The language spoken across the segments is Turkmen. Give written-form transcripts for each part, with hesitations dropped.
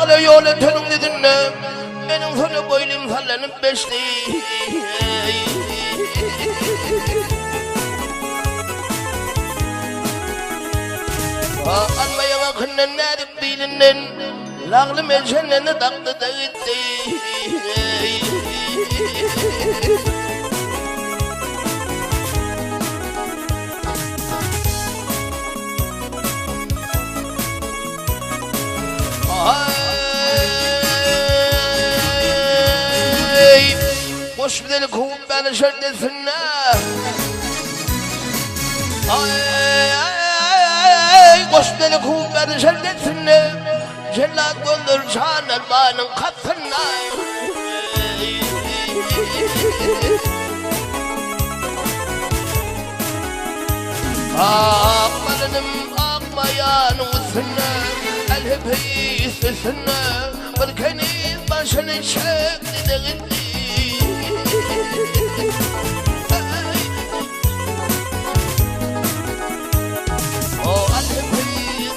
Lagla ýol öteniň ýüzünde Meniň sona boýnym sallanyp beşdi. Alma ýaňakyndan näzik bilinden Lagly melşenlerini dakdy-da gitdi. Aý, goş bizeli kowup bäri şertlesinler. Aý, goş bizeli kowup bäri şertlesinler. Jellat gönder janarmanyň kasyna. Akmalynym akmaýanyň üstünde, Elhepeýis üstünde, Bir keniz başyny çekdi-de gitdi. O Elhepeýis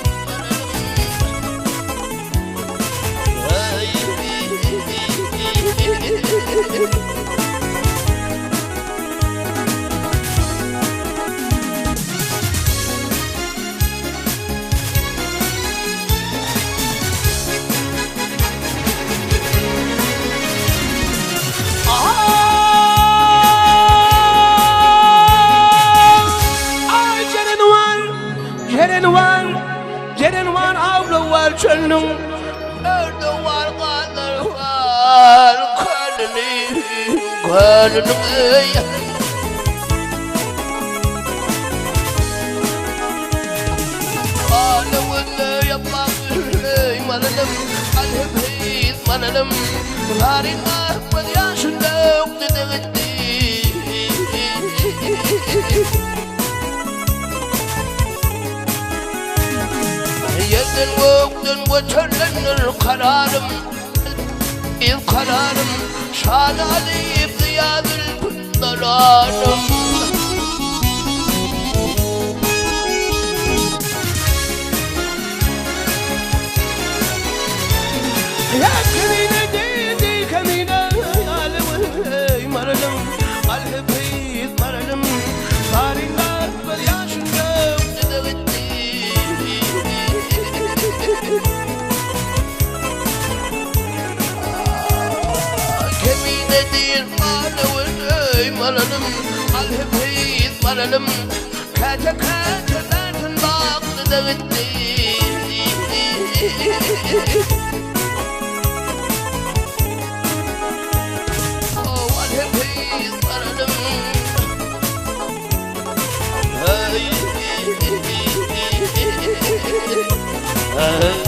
Ay Ceren var, Ceren var, Ceren var, avlu var çölünün. Örde var, gazlar var, kölünü, kölünü. Yerden gökden göçerlendir kararım, kararım Şan alayım ziyadül dalarım. Ya kemine dedi kemine alevey maralım alhepeyiz maralım Sarinler bir yaşında Kemine değil alevey maralım alhepeyiz maralım Kate kate zaten baktı da gitti. Oh, alhepeyiz maralım. Hey. Hey.